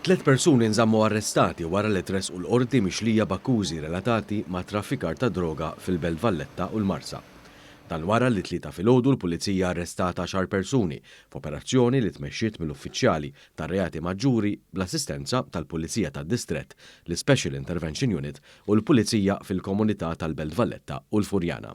Tliet persuni nżammu arrestati wara li tressqu l-Qorti mixlija b'akkużi relatati ma' traffikar ta' droga fil-Belt Valletta u l-Marsa. Dan wara li t-Tlieta filgħodu l-Pulizija arrestat għaxar persuni f'operazzjoni li tmexxiet mill-uffiċjali tar-reati maġġuri bl-assistenza tal-Pulizija tad-Distrett, l-Ispecial Intervention Unit u l-Pulizija fil-komunità tal-Belt Valletta u l-Furjana.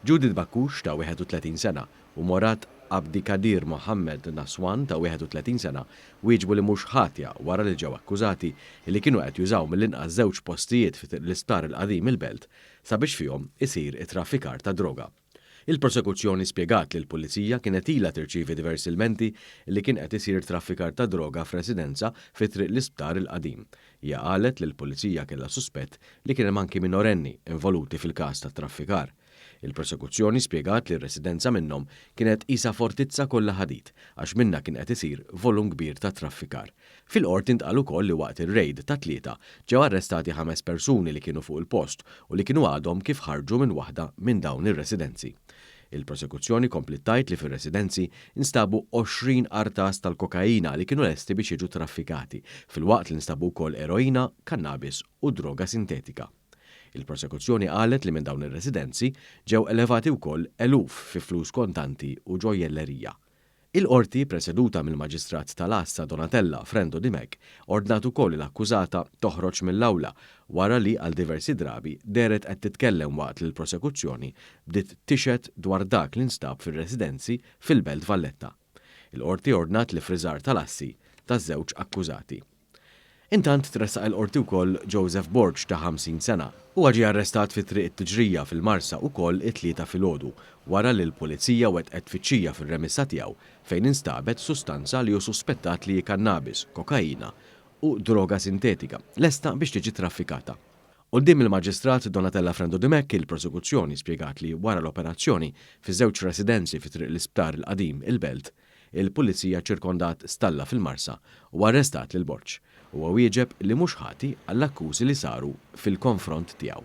Judith Bakoush ta' 31 sena u Morad Abdikadir Mohammed Naswan ta' 31 sena wieġbu li mhux ħatja wara li ġew akkużati li kienu qed jużaw mill-inqas żewġ postijiet fi Triq l-Isptar il-Qadim il-Belt sabiex fihom isir it-traffikar ta' droga. Il-prosekuzzjoni spjegat li l-Pulizija kienet ilha tirċievi diversi lmenti li kien qed isir traffikar ta' droga f'residenza fi Triq l-Isptar il-Qadim. Hija qalet li l-Pulizija kellha suspett li kien hemm anki minorenni involuti fil-każ tat-traffikar. Il-prosekuzzjoni spjegat li r-residenza minnhom kienet qisha fortizza kollha ħadid għax minnha kien qed isir volum kbir ta' traffikar. Fil-Qorti ntqal ukoll li waqt ir-rejd tat-Tlieta ġew arrestati ħames persuni li kienu fuq il-post u li kienu għadhom kif ħarġu minn waħda minn dawn ir-residenzi. Il-prosekuzzjoni kompliet tgħid li fir-residenzi nstabu 20 qartas tal-kokaina li kienu lesti biex jiġu traffikati, filwaqt li nstabu wkoll eroina, kannabis u droga sintetika. Il-prosekuzzjoni qalet li minn dawn ir-residenzi ġew elevati wkoll eluf fi flus kontanti u ġojjellerija. Il-Qorti, preseduta mill-Maġistrat tal-Għassa Donatella Frendo Dimech, ordnat ukoll li l-akkużata toħroġ mill-awla wara li għal diversi drabi dehret qed titkellem waqt li l-prosekuzzjoni bdiet tixhed dwar dak li nstab fir-residenzi fil-Belt Valletta. Il-Qorti ordnat l-iffriżar tal-assi taż-żewġ akkużati. Intant tressaq il-Qorti wkoll Joseph Borg ta' 50 sena. Huwa ġie arrestat fi Triq it-Tiġrija fil-Marsa ukoll it-Tlieta filgħodu wara li l-Pulizija wettqet tfittxija fir-remissa tiegħu fejn instabet sustanza li hu suspettat li hi kannabis, kokaina u droga sintetika lesta biex tiġi traffikata. Quddiem il-Maġistrat Donatella Frendo Dimech, il-Prosekuzzjoni spjegat li wara l-operazzjoni fiż-żewġ residenzi fi Triq l-Isptar il-Qadim, il-Belt, il-Pulizija ċċirkondat stalla fil-Marsa u arrestat lil Borg. Huwa wieġeb li mhux ħati għall-akkużi li saru fil-konfront tiegħu.